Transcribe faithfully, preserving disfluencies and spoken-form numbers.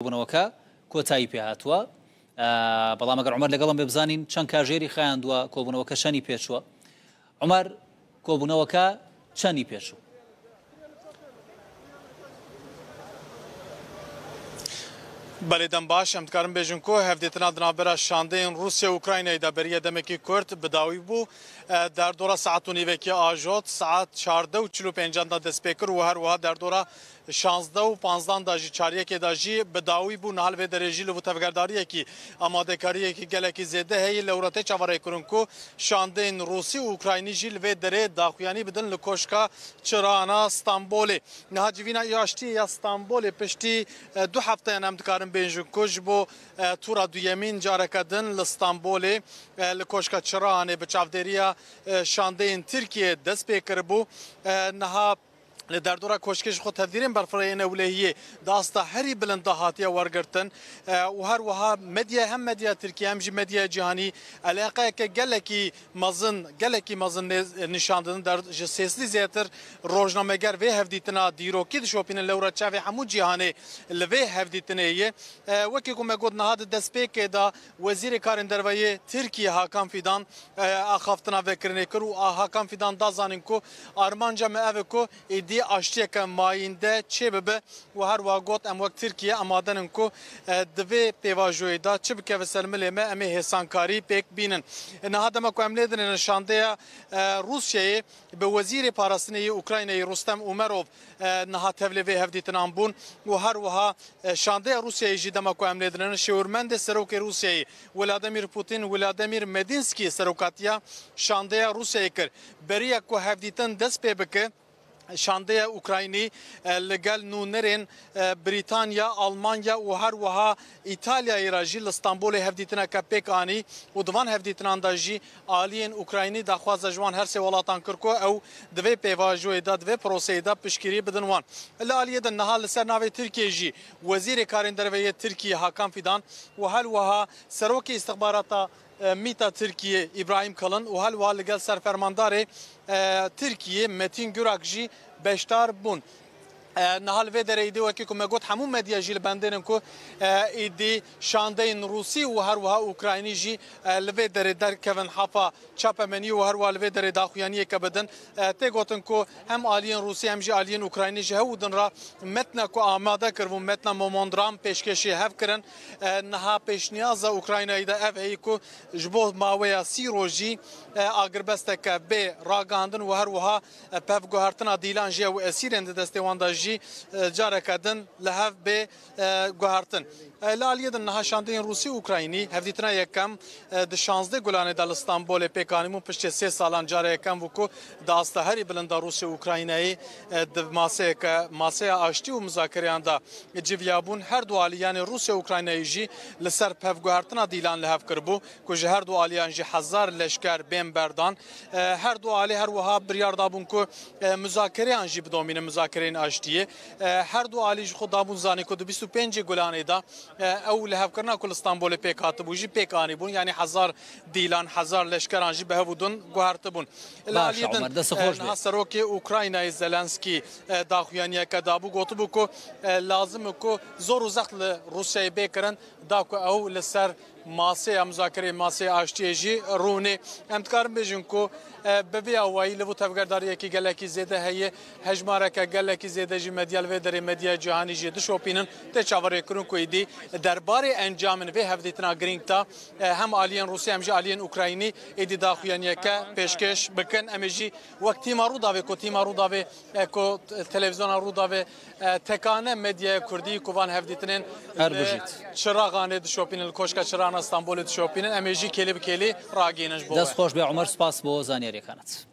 کۆبوونەوەکە کۆتایی پێ هاتووە. ئە، بەڵام ئەگەر عومەر لەگەڵم بێ بزانین چەند کاژێری خایاندووە، کۆبوونەوەکە چەنی پێچووە؟ عومەر، کۆبوونەوەکە چەنی پێچوو؟ Belê, dem baş, em dikarin bêjin ku hevdîtina di navbera şandeyên Rûsya û Ukraynayê de beriye demekî kurt bi dawî bû. E, derdora saet û nîvekî ajot, saet çardeh û çil û pêncan de dest pê kir û her wiha derdora şazdeh û panzdan de jî, çar yekê de jî bi dawî bû. Niha li vê derê jî li vî tevgerdariyekî, amadekariyekî gelekî zêde heye. Lewra tê çaverêkirin ku şandeyên Rûsî û Ukraynî jî li vê derê daxuyanî bidin li Koşka Çirana Stenbolê. Niha civîna Aştiyê ya Stenbolê piştî, e, du hefteyan em dikarin bêjin ku ji bo, e, tûra duyemîn careke din li Stenbolê, e, li Koşka Çiranê bi çavdêriya, e, şandeyên Tirkiyê dest pê kiribû. E, niha li derdora koşkê ji xwe tevdîrên berfirehên ewlehiyê di asta herî bilind de hatiye wergirtin. E, û her wiha medya, hem medya Tirkiyê hem jî medya cîhanî eleqeyeke gelekî mezin, gelekî mezin nê-, nîşan didin. Der-, ji sêzdî zêdetir rojnameger vê hevdîtina dîrokî dişopînin, lewra çavê hemû cîhanê li vê hevdîtinê ye. E, wekî ku me got, niha di destpêkê de Wezîrê Karên Derve yê Tirkiyê Hakan Fidan, e, axaftina vekirinê kir û a Hakan Fidan da zanîn ku armanca me ev e ku êdî aştiyeke mayînde çêbibe û her wiha got, em wek Tirkiye amade nin ku, e, di vê pêvajoyê de çi bikeve ser milê me, em ê hêsankarî pêk bînin. E, niha dema ku em lê dinêrin şandeya, e, Rûsyayê bi Wezîrê Parastinê yê Ukraynayê Rustem Umerov, e, niha tevlê vê hevdîtinan bûn û her wiha, e, şandeya Rûsyayê jî dema ku em lê dinêrin şêwirmendê serokê Rûsyayê Vladimir Putin, Vladimir Medinskî serokatiya şandeya Rûsyayê kir. Beriya ku hevdîtin dest pê bike, şandeya Ukraynî, e, li gel nûnerên, e, Brîtanya, Almanya û her wiha Îtalyayê re jî li Stenbolê hevdîtineke pêk anî û di van hevdîtinan de jî aliyên Ukraynî daxwaza ji wan her sê welatan kir ku ew di vê pêvajoyê de, di vê proseyê de piştgirî bidin wan. Li aliyê din niha li ser navê Tirkiyê jî Wezîrê Karên Derve yê Tirkiyê Hakan Fidan û her wiha Serokê Îstixbarata, e, mîta Tirkiyê Îbrahîm Kalin û her wiha li gel Serfermandarê, e, Tirkiyê Metîn Gurak jî beşdar bûn. E, niha li vê derê êdî wekî ku me got hemû medya jî li bendê nin ku, e, êdî şandeyên Rûsî û her wiha Ukraynî jî, e, li vê derê derkevin hafa çapemeniyê û her wiha li vê derê daxuyaniyeke bidin. E, tê gotin ku hem aliyên Rûsî hem jî aliyên Ukraynî ji hew û din re metna ku amade kiribûn, metna memorandum pêşkêşî hev kirin. E, niha pêşniyaza Ukraynayê de ev heye ku ji bo maweya sî rojî, e, agirbesteke bê ragihandin û her wiha, e, pevguhertina dîlan jî û esîrên di destê wan de jî, e, careke din li hev bê, e, guhertin. E, li aliyê din niha şandeyên Rûsî û Ukraynî hevdîtina yekem, e, di şazdeh Gulanê de li Stenbolê pêk anîbûn, piştî sê salan cara yekem bû ku di asta herî bilind de Rûsya û Ukraynayê, e, di maseyeke, maseya aştî û muzakereyan de civiyabûn. Her du alî, yanî Rûsya û Ukraynayê jî li ser pevguhertina dîlan li hev kiribû ku ji her du aliyan jî hezar leşker bên berdan. E, her du alî her wiha biryar dabûn ku, e, muzakereyan jî bidomînin, muzakereyên aştiyê. E, her du alî ji xwe dabûn zanîn ku di bîst û pêncê Gulanê de, e, ew lihevkirina ku li Stenbolê pêk hatibû jî pêk anîbûn. Yanî hezar dîlan, hezar leşkeran jî bi hev û din guhertibûn. Li Baş, aliyê din, Omer, dest xweş e, niha bê. Serokê Ukraynayê Zelenskî, e, daxuyaniyeke dabû, gotibû ku, e, lazim e ku zor û zext li Rûsyayê bê kirin, da ku ew li ser maseya muzakereyê, maseya aştiyê jî rûnê. Em dikarin bêjin ku, e, bi vê awayî li bo tevgerdariyekî gelekî zêde heye, hejmareke gelekî zêde jî medya li vê derê, medya cîhanî jî dişopînin. Tê çaverêkirin ku êdî derbarê encamên vê hevdîtina girîng de, e, hem aliyên Rûsî hem jî aliyên Ukraynî êdî daxuyaniyeke pêşkêş bikin. Em ê jî wek tîma Rûdawê ku tîma Rûdawê, e, ku t-, televîzyona Rûdawê, e, tekane medyaya kurdî ku van hevdîtinên Her li bijît. Çiraxanê dişopînin, li Koşka Çirana Stenbolê dişopînin, em ê jî kêlî bi kêlî ragihînin ji bo Dest we. Xweş be Omer, spas bo zaniyariyekaniz.